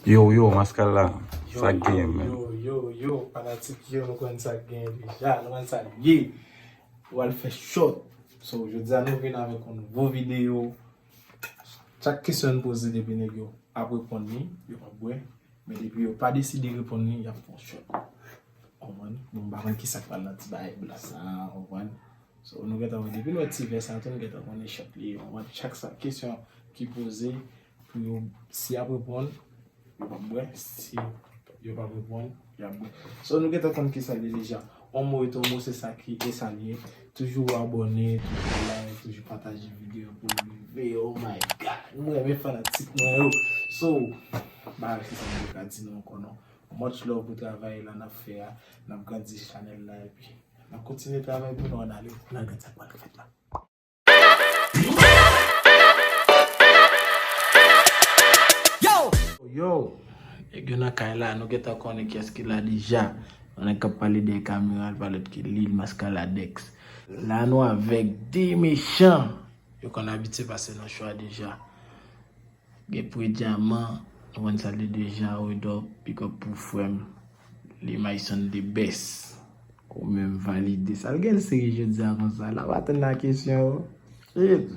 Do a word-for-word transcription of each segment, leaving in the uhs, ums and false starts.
Yo, yo, Maskala, sa k genyen, man? Yo, yo, yo, fanatik yo, nou konn sa k genyen deja, nou konn sa k ye. Ou al fè shot. So, jodi a nou vin avèk yon nouvo videyo. Chak kesyon n poze depi nèg yo ap reponn li, yo p ap bwè. Men depi yo pa deside reponn li, y ap fè yon shot. Konprann? Bon, m pa konn kisa k pral nan ti bagay blan sa, konprann? So, nou gentan wè, depi nou wè ti vè sa tou, nou gentan konnen shot li ye, konprann? Chak sa, kesyon ki poze, pou yo, si y ap reponn, yo p ap bwè, si yo p ap reponn, y ap bwè. So, nou gentan konn kisa l ye deja. On mo etan mo, se sa ki e sa l ye. Toujou abòne, toujou like, toujou pataje videyo pou l rive. Oh my God, mwen renmen fanatik mwen yo. So, m pa wè kisa m te ka di nou ankò non. Much love pou travay la n ap fè a. N ap grandi chanèl la epi n ap kontinye travay pou nou ann ale nan gad sa k pral fèt la. Yo, nèg yo nan kay la, nou gentan konnen kiyès ki la deja. Yon nèg k ap pale dèyè kamera, l pa lòt ke Lil Maskaladex. La nou avèk de mechan. Yo konn abitye pase nan show a deja. Gen Pre Dyaman, nou konn sa l ye deja, Redop, big up pou frè m. Li Mayson the best. Ou menm valide sa. L gen l serye jodi a konsa. L ap atann nan kesyon yo. Shit.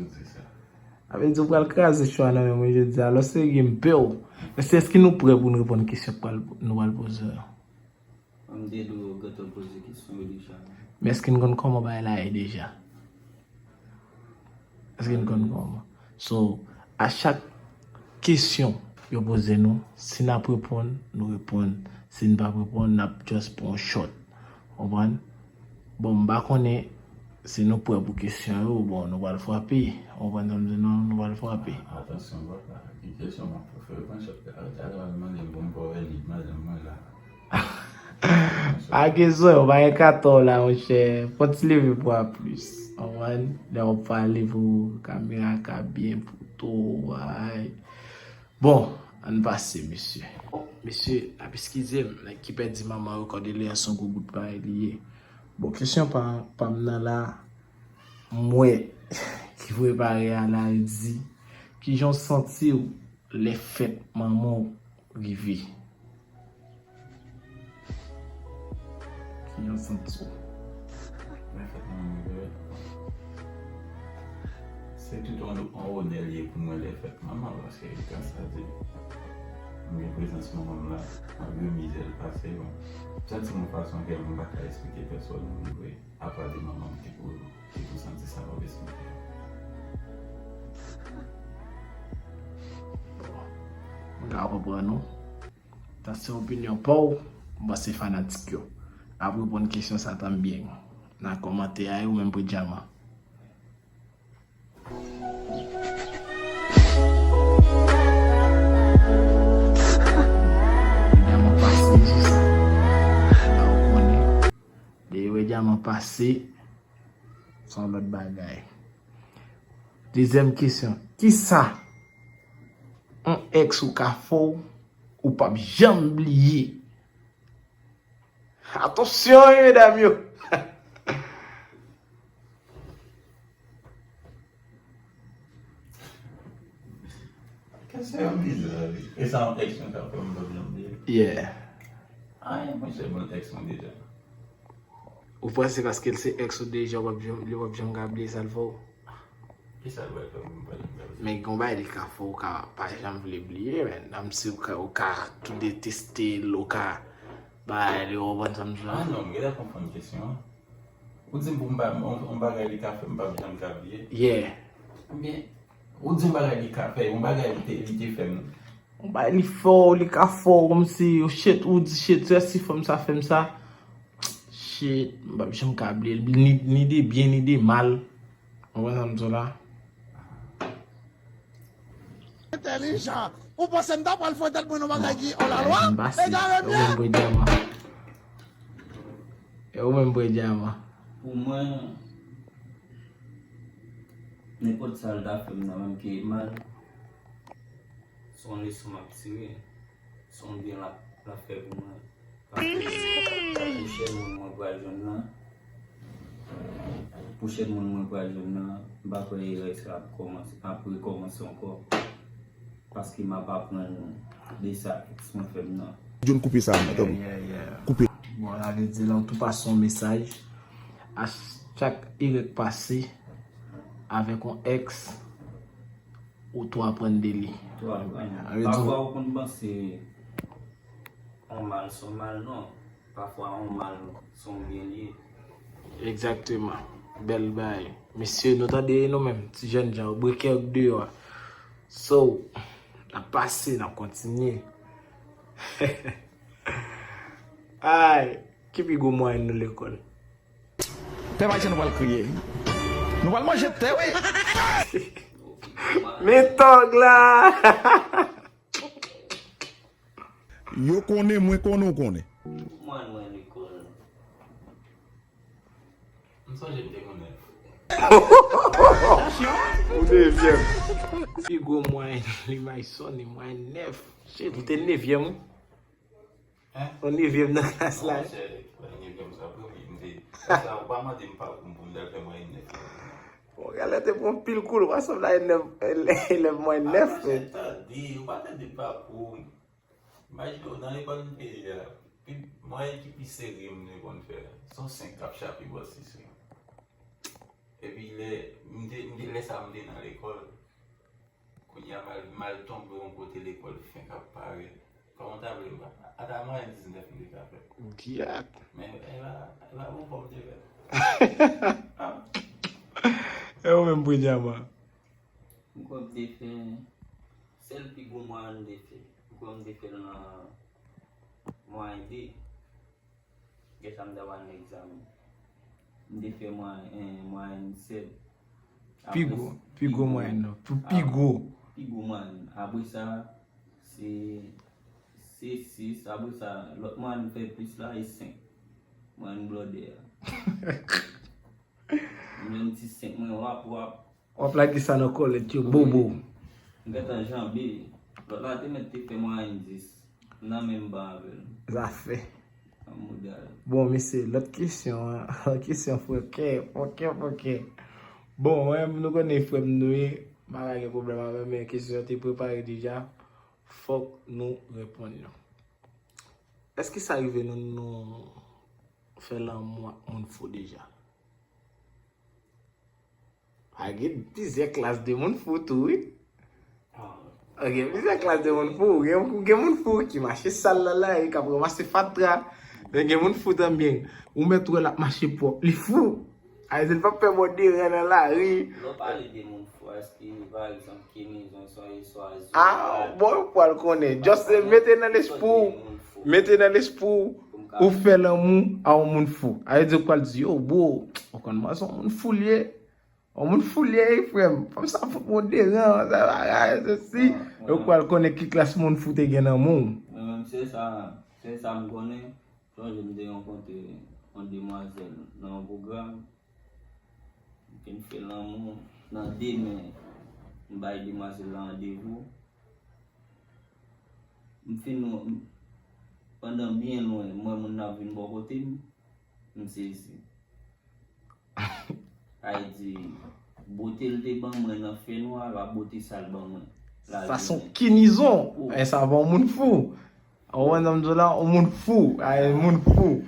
Sa vle di ou pral kraze show a nan men mwen jodi a. Alò serye m pè w. Men si èske nou prè pou n reponn kesyon k pral, nou pral poze yo? M te di w gentan poze kesyon yo deja. Men èske n konn kòman bagay la ye deja? Èske n konn kòman? So, a chak kesyon yo poze nou, si n ap reponn, nou reponn. Si n p ap reponn, n ap just pran yon shot. Konprann? Bon, m pa konnen si nou prè pou kesyon yo, bon, nou pral frape. Konprann sa m di nou, nou pral frape. Atansyon, papa, ki kesyon m ap fè pran shot la, arete al mande m pou m pa wè ni madanm mwen la. Pa gen zwen, ou pa gen katò la, monchè. Fò ti leve pwa plis. Konprann? Lè w ap pale pou kamera ka byen foto w, ay. Bon, ann pase, mesye. Mesye, n ap eskize m, nèg ki pèdi manman yo, kòdeleyans yon gwo bout bagay li ye. Bon, kesyon pa, pa m nan la, m wè ki prepare a la, yo di, kijan w santi w lè fèt manman w rive? Kijan w santi w? Lè fèt manman m rive, se tout yon, yon onè l ye pou mwen lè fèt manman m, paske gras a Dye, m gen prezans manman m la, malgre mizè l pase, bon, m santi m yon fason ke m pa ka esplike pèsonn, vre, apa de manman m ki pou, ki pou santi sa m ap esplike. Mwen ka konprann ou. Sa se opinyon pa w, m panse fanatik yo ap reponn kesyon sa tan byen nan kòmantè a, e ou menm Pre Dyaman? Dyaman pase sou sa. La ou konnen. Depi w wè Dyaman pase, se yon lòt bagay. Dezyèm kesyon. Kisa yon èks ou ka fè w ou p ap janm bliye? Atansyon wi medam yo. Kesyon yo bizar wi. E sa yon èks mwen ka fè m p ap janm bliye? Yeah. Ay, mwen se bon èks mwen deja. Ou panse paske l se èks ou deja, w p ap janm, li p ap janm ka bliye sa l fè w? Kisa l pral fè pou m pa janm ka bliye? Men gen yon bagay li ka fè w ka pa janm vle bliye, men. Nan si w ka, ou ka tou deteste l, ou ka bay li, ou konprann sa m di la? Ah non, m gentan konprann kesyon an. Ou di m pou m pa, yon, yon bagay li ka fè m p ap janm ka bliye? Yeah. Oubyen, ou di yon bagay li ka fè, yon bagay li te, li te fè m. Yon bagay li fè w, li ka fè w kòmsi, oh shit, ou di shit, se si fanm sa fè m sa. Shit, m p ap janm ka bliye l, ni, ni de byen, ni de mal. Ou konprann sa m di w la? Entèlijan. Ou panse m ta pral fè tèt mwen nan bagay ki olalwa? Bagay fin pase. E ou menm Pre Dyaman? E ou menm Pre Dyaman? Pou mwen, nenpòt sa l ta fè m nan menm ke mal, se yon leson m ap tire. Se yon byen l ap, l ap fè pou mwen. Paske pwochèn moun mwen pral jwenn nan, pwochèn moun mwen pral jwenn nan, m pa kwè erè sa ap kòmanse, ap rekòmanse ankò. Paske m ap aprann de sa ex mwen fè m nan. John, koupe sa, madanm. Yeah, yeah. Koupe. Bon, la vle di la, ou tou pase yon mesaj. A chak erè k pase avèk yon ex, ou tou aprann de li. Tou aprann. Sa vle di Pafwa ou konn panse yon mal se yon mal, non. Pafwa yon mal se yon byen li ye. Egzakteman. Bèl bagay. Mesye, nou tande nou menm, ti jèn jan, breke deyò a. So, n ap pase, n ap kontinye. Ay, ki pi gwo mwayen nou lekòl? Pèp ayisyen, nou pral kriye. Nou pral manje tè, wi. Men tòg la! Yo konnen, mwen konnen, ou konnen. Mwen, mwen lekòl. M sonje m te konnen. Ou devyèm. Pi gwo mwayen li may sòni, mwayen nèf. Shit, ou te nevyèm, wi. Hein? Ou nevyèm nan klas la. Monchè, mwen nevyèm sa premye m te. Sa ou pa mande m pakou m pou m t al fè mwayen nèf. Bon, gade te pran pil kou, ou pa sanble a elèv, elèv mwayen nèf, men. Tande, ou pa tande pakou. Imajine w nan lekòl m te ye a. Pi mwayen ki pi serye m te konn fè. Se yon senk k ap chape bò sis wi. Epi lè m te, m te lè sa m te nan lekòl. Kounye a m al, m al tonbe yon kote lekòl fenk ap parèt. Kòman w ta vle m pa? Ata mwayen diznèf m te ka fè. Dyak. Men e pa, e pa bon fò m te fè. E ou menm, Prix Diamant? M kwè m te fè sèl pi gwo mwayen m te fè. M kwè m te fè l nan mwayen de. Gen sa m ta ba n egzamen. M te fè mwayen, mwayen sèt. Pi gwo, pi gwo mwayen nan. Pi, pi gwo. Pi gwo mwayen. Apre sa, se, se sis. Apre sa, lòt mwayen m fè plis la, e senk. Mwayen blòdè a. Menm ti senk mwen, w ap, w ap. W ap lage sa nan kòlèt yo, bobo. M gentan janbe. Lòt la te mèt te fè mwayen dis. M nan menm ban avè l. Zafè. An modal. Bon, mesye, lòt kesyon an, kesyon fòkè, fòkè, fòkè. Bon, mwen, nou konnen frè m nou ye, m pa ka gen pwoblèm avè l, men kesyon an te prepare deja, fòk nou reponn yo. Èske sa rive nou, nou fè lanmou ak moun fou deja? A gen plizyè klas de moun fou tou, wi. Gen plizyè klas de moun fou. Gen, gen moun fou ki mache sal nan lari, k ap ranmase fatra. Men gen moun fou tanbyen. Ou mèt wè l ap mache pwòp. Li fou. A di l p ap fè bò deran nan lari. Lè w pale de moun fou, èske, pa egzanp, Kenizon, Soye Swazi? Ah, bon, ou pral konnen. Just mete nan lespri w. Mete nan lespri w. Ou fè lanmou a yon moun fou. A di w pral di, yo, bro, ou konn mwen se yon moun fou li ye. Yon moun fou li ye, frè m. Fanm sa fout mwen deran, sa bagay, sesi. Ou pral konnen ki klas moun fou te gen nan men w. Mwen menm, se sa, se sa m konnen. Sonje m te rankontre yon demwazèl nan yon pwogram. M fin fè lanmou nan de men. M bay demwazèl la randevou. M fin, pandan byen lwen, m wè moun nan ap vin bò kote m, m sezi. Sa vle di, bote l te ban mwen nan fènwa, e pa bote sa l ban mwen. Sa se yon kinizon. E sa pa yon moun fou. Ou wè nan m di w la, yon moun fou. A, yon moun fou.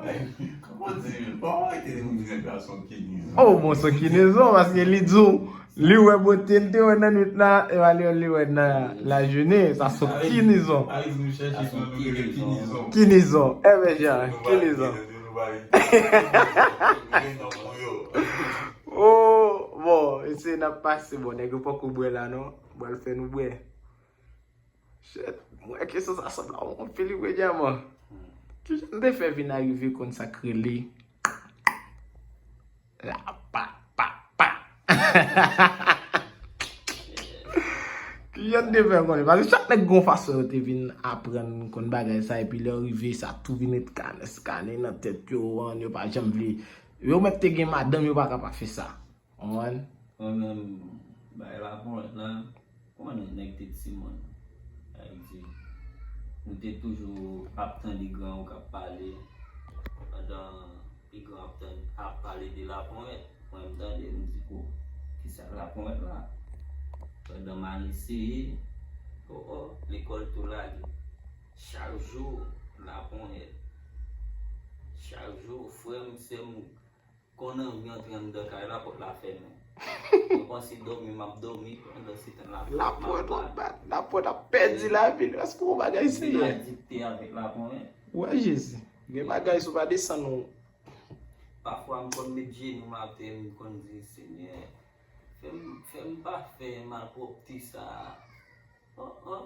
Kòman di, kòman rete moun di nèg la se yon kinizon? Oh, bon, se yon kinizon, paske li di w, li wè bote l te wè nan nwit la, e pa li, li wè nan lajounen. Sa se yon kinizon. A, nou chèche nou, nou rele kinizon. Kinizon. E ben, jan, kinizon. Oh, bon, se n ap pase, bon, nèg yo poko bwè la, non. Bwè l fè nou bwè. Shit, mwen kesyon sa sanble a yon Philippe Diamant. Kijan te fè vin arive konn sa k rele la pa, pa, pa. Kijan te fè konnen? Paske chak nèg gon fason yo te vin aprann konn bagay sa, epi lè yo rive, sa tou vin ret kane, kane nan tèt yo, an, yo pa janm vle. Yo mèt te gen madanm, yo pa ka pa fè sa. Konprann? Mwen menm, bay la ponyèt la, konnen nèg te timoun. Sa vle di, nou te toujou ap tande gran yo k ap pale. Pandan pi gran ap tann, ap pale de laponyèt, mwen m tande, m di, o, kisa k laponyèt la? Pandan m al eseye, O, o, lekòl tou lage. Chak jou, laponyèt. Chak jou, frè m, sè m, konn anvi antre anndan kay la, pòt la fèmen. Mwen panse dòmi, m ap dòmi, pandan se tan laponyèt m ap bat. Laponyèt w ap bat, laponyèt ap pèdi lavi l. Èske w bagay serye? Adikte avèk laponyèt. Wè Jezi, gen bagay si w pa desann ou. Pafwa, m konn met jenou m atè, m konn di, Senyè, fè m, fè m pa fè malpwòpte sa a. Oh, oh.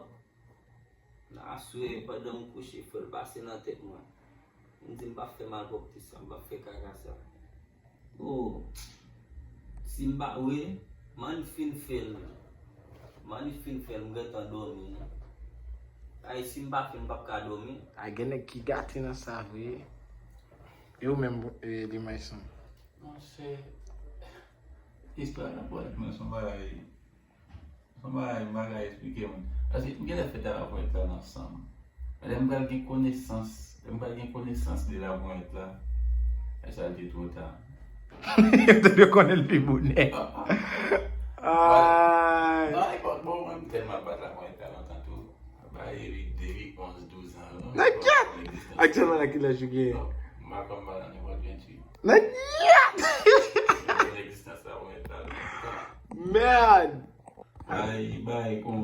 Nan aswè, pandan m kouche, fè l pase nan tèt mwen. M di, m p ap fè malpwòpte sa, m p ap fè kaka sa. Oh, si m pa, wi, m annik fin fè l. M annik fin fè l, m gentan dòmi. Ay, si m pa fè l, m p ap ka dòmi. A, gen nèg ki gate nan sa vre. E ou menm, e, Limayson? Monchè, istwa laponyèt mwen se yon bagay, se yon bagay m pa ka eksplike moun. Paske m genlè fèt a laponyèt la nan san m. Men lè m pral gen konesans, lè m pral gen konesans de laponyèt la, e sa te twò ta. Yo te dwe konnen l pi bonè. Ah, ah. Ay. Non, e bon, bon, mwen m tèlman bat laponyèt la lontan tou. Bay depi onz, douz an, non? Nan kèt! Aktyèlman, nan ki laj ou genyen? Non, m pa konn, m pa nan nenpòt venntuit. Nan kèt! Egzistans laponyèt la lontan. Mèd! Bay, bay, kon,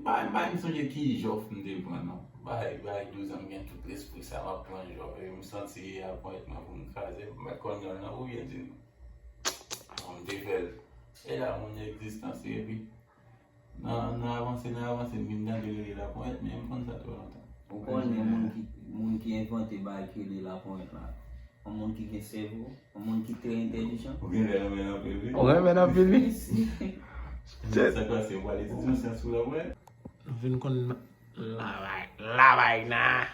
bay, bay, m sonje ki jòf m te pran, non. Bay, bay, douz an, m gen tout lespri sa, m ap pran jòf. E m santi laponyèt mwen pou m kraze, m pa t konn jòf nan oubyen di, non, m te fè l. E la, moun egzistans, epi Nan, nan avanse, nan avanse, m vin tande yo rele laponyèt, men m konn sa twò lontan. Ou konnen moun ki, moun ki envante bagay ki rele laponyèt la? Yon moun ki gen sèvo, yon moun ki trè entèlijan. Ou genlè renmen l anpil, wi. Ou renmen l anpil, wi. Sa k pase, ou pral etidye yon syans sou laponyèt? Nou vin konn lavay, lavay nan.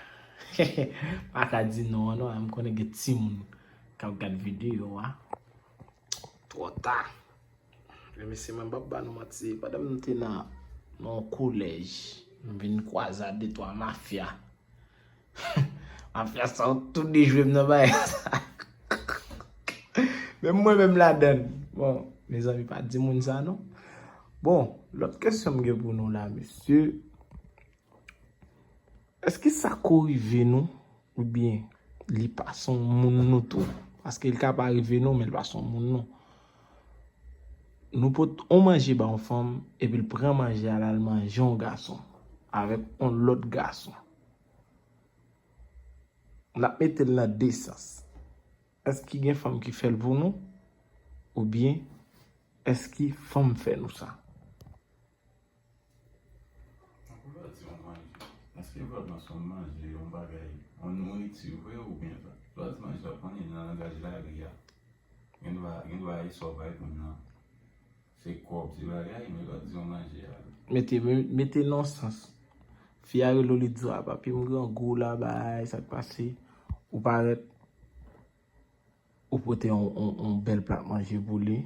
Pa ka di non an, non, m konnen gen timoun k ap gad videyo a. Twò ta. Men mesye, mwen p ap ba nou manti, pandan m te nan, nan yon kolèj, m vin kwaze ak de twa mafya. Mafya sa yo tou dejwe m nan bagay sa. Menm mwen menm ladann. Bon, mezanmi, pa di moun sa non. Bon, lòt kesyon m gen pou nou la, mesye. Èske sa ko rive nou, oubyen li pa se yon moun nou tou? Paske li ka pa rive nou, men li pa se yon moun nou. Nou pot on manje ba yon fanm, epi l pran manje a, l al manje yon gason avèk on lòt gason. L ap mete l nan de sans. Èske gen fanm ki fè l pou nou? Oubyen èske fanm fè nou sa? Pou lè w di yon manje, èske vòt lan se yon manje, yon bagay, yon nouriti vre oubyen lè w di manje la, konnen nan langaj lari a, gen dwa, gen dwa e sa w bay moun nan, se kòb, se bagay, men lè w di yon manje a. Mete, me-, mete nan sans. Fi a rele w, li di w, a, papi, m grangou la, bay, sa k pase? Ou parèt, ou pote yon, yon, yon bèl plat manje pou li.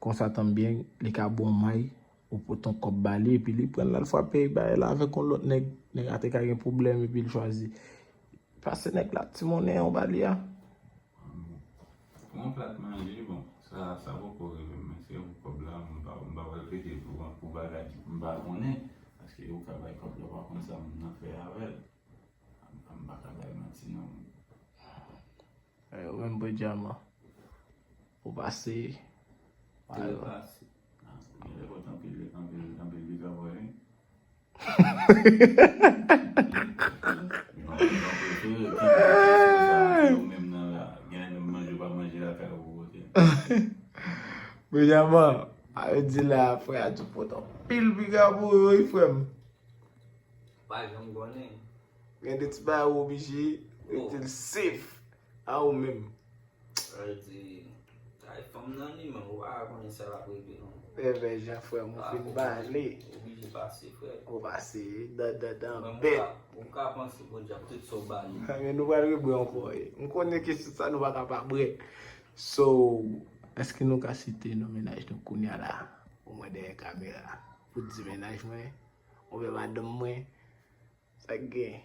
Konsa tanbyen, li ka ba w may, ou pote yon kòb ba li, epi li pran l al frape bagay la avèk yon lòt nèg. Nèg la te ka gen pwoblèm, epi l chwazi pase nèg la ti monnen an ba li a. Pou yon plat manje, bon, sa, sa poko rive m, men se pou kòb la, m pa, m pa pral pede pou, pou bagay m pa konnen, paske ou ka bay kòb la, ou pa konn sa moun nan fè avè l. M, m pa ka bay manti non. Eh, ou menm Bredjaman. Ou pase. Ou trepase. Ah, gen lè pote anpil, anpil, anpil big up, wi. Ou menm nan la, gen lè menm manje ou pa manje lakay ou pou pote. Bredjaman, a yo di la, frè a di pote anpil big up pou ou, wi, frè m. Pa janm konnen. Gen de ti bagay ou oblije rete l safe a ou menm. Sa vle di, ay, fanm nan li menm, ou pa ka konnen sa l ap regle non. Enben, Jan, frè m, ou fin pale. Ou oblije pase, frè. Ou pase, dan, dan, dan, bèt. Ou ka panse Bondye ap tout sa w ba li. Men nou pral rebwè ankò, e. M konnen kesyon sa nou pa ka pa bwè. So, èske nou ka site non mennaj nou kounye a la? Omwen dèyè kamera. Pou di mennaj mwen, oubyen madanm mwen, sa k gen?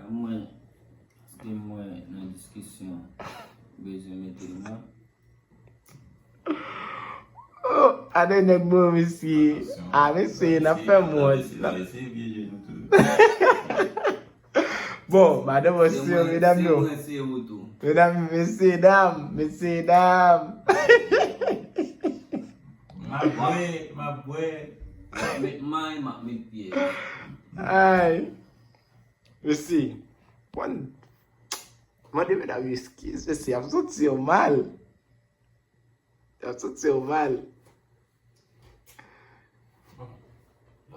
Mwen, paske mwen nan diskisyon, bezwen mete l mwen. Ade nèg mwen, mesye. A, mesye, n ap fè m wont. Bon, madanm, mesye, medam yo. Medam, mesye, dam, mesye, dam. M ap bwè, m ap bwè. M ap met may, m ap met pyè. Ay. Mesye, mande medam yo eskiz, mesye, y ap santi yo mal. Y ap santi yo mal. Bon,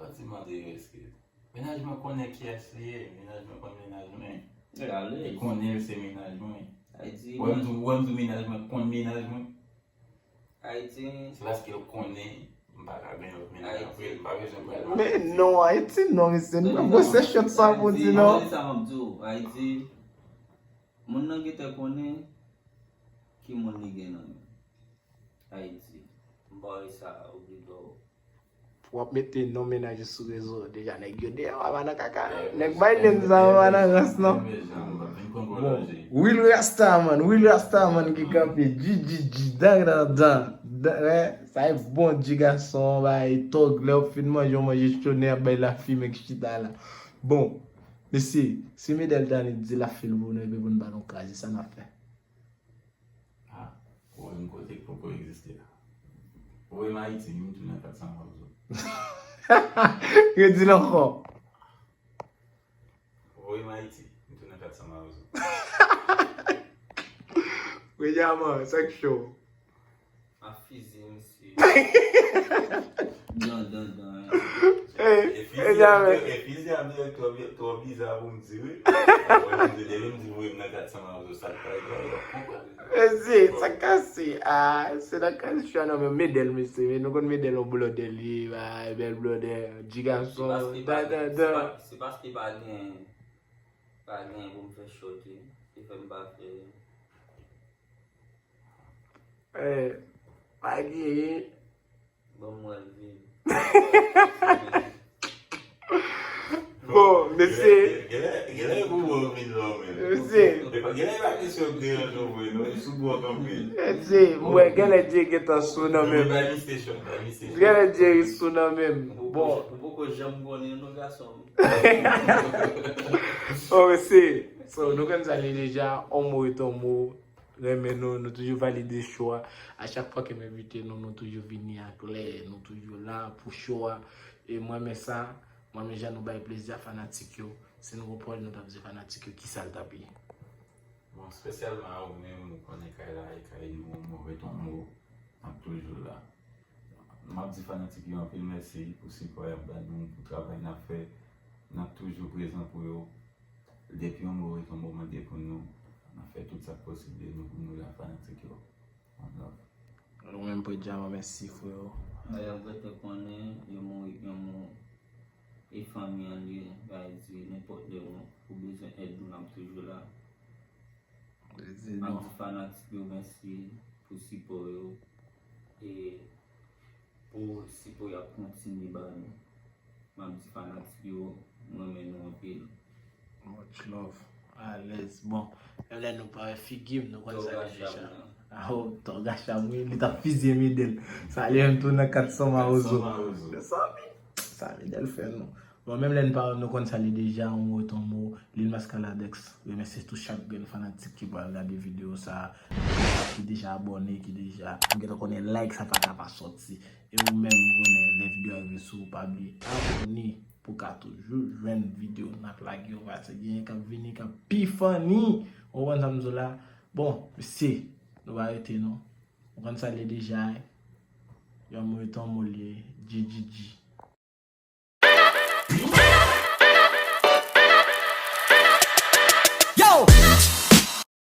yo di mande yo eskiz. Mennaj mwen konnen kiyès li ye, mennaj mwen konn mennaj mwen. Li konnen l se mennaj mwen. Ou wè m di, ou wè m di mennaj mwen konn mennaj mwen. Ayiti. Se paske l konnen m pa ka gen lòt mennaj apre l, m pa bezwen pral. Men non, Ayiti non, mesye, nou pa pran se shot sa pou di non. Ayiti, moun nan gentan konnen ki moun li gen nan men. Ayiti. M pa wè sa obligaw. Pou w ap mete non mennaj ou sou rezo, deja nèg yo deyò, a pa nan kaka. Nèg bay nen sa, a pa nan rans non. Bon, Will Rastaman, Will Rastaman ki kanpe, G G G, dan, dan, dan, dan, eh, sa e bon G gason, bay tòg, lè w fin manje, w manje chonè, ap bay lafimen k chita la. Bon, mesye, si Medel Dani di l ap fè l pou nou, epi pou n ba nou kraze, sa n ap fè? Ah, ou menm kote k poko egziste la. Ou menm Ayiti, m tou nan kat san mawozo. Redi l ankò. Ou menm Ayiti, m tou nan kat san mawozo. Redi a man, sa k cho. A fizi, mesye. Dan, dan, dan. E fizi a, e fizi a byen twò, twò biza pou m di wi. Mwen m di depi m di voye m nan kat san mawozo sa k pral pran yo. Mesye, sa k pase? Ah, se nan kay chwa nan men Medel, mesye. Men nou konn Medel yon blòdè li ye, bay, bèl blòdè, G gason, dan, dan, dan. Se paske pa gen, pa gen pou m fè shot wi. Se fè m pa fè. Eh, pa gen. Bon, mwen vin. Bon, mesye. Genlè, genlè pou mwen vin la menm. Mesye. Genlè pa kesyon de anjan vre non, sou bò kanpe. Mesye, mwen genlè Dye gentan sou nan menm. Genlè Dye sou nan menm. Bon. Ou poko janm konnen non gason. Oh, mesye. So, nou konn sa li deja, on mo et on mo. Renmen nou, nou toujou valide show a. A chak fwa ke m envite nou, nou toujou vini aklè, nou toujou la pou show a. E mwen renmen sa, mwen renmen jan nou bay plezi a fanatik yo. Si nou gon pawòl nou t ap di fanatik yo, kisa l t ap ye? Bon, espesyalman a ou menm, ou konnen kay la e kay nou, move tonbo, n ap toujou la. M ap di fanatik yo anpil mèsi pou sipò y ap ba nou, pou travay n ap fè. N ap toujou prezan pou yo. Depi yon mo reton bon mande pou nou, n ap fè tout sa k posib de nou pou nou la, fanatik yo. One love. Nou menm pou Djaman, mèsi freo. Mwen rete konnen yon mo, yon mo e fanmi an li, sa vle di nenpòt lè ou bezwen èd nou, n ap toujou la. M ap di fanatik yo mèsi pou sipò yo. E pou sipò y ap kontinye ba nou. M ap di fanatik yo, m renmen nou anpil. Much love. Alèz. Bon, menm lè nou pa wè figi m, nou konn sa deja. Ah, oh, Tòg Acham, wi, li t ap fizye Medel. Sa li menm tou nan kat san mawozo. Mezanmi, sa Medel fè nou. Bon, menm lè n pa wè m, nou konn sa li deja, yon mo et yon mo, Lil Maskaladex remèsye tou chak grenn fanatik ki pral gade videyo sa, ki deja abòne, ki deja, nou gentan konnen like sa pa ka pa sòti. E ou menm, ou konnen, lè videyo a rive sou ou, pa bliye abòne pou ka toujou jwenn videyo n ap lage yo, paske genyen k ap vini, k ap pi funny. Ou konprann sa m di w la? Bon, mesye, nou pa rete non. Ou konn sa l ye deja, yon mo et yon mo l ye, G G G.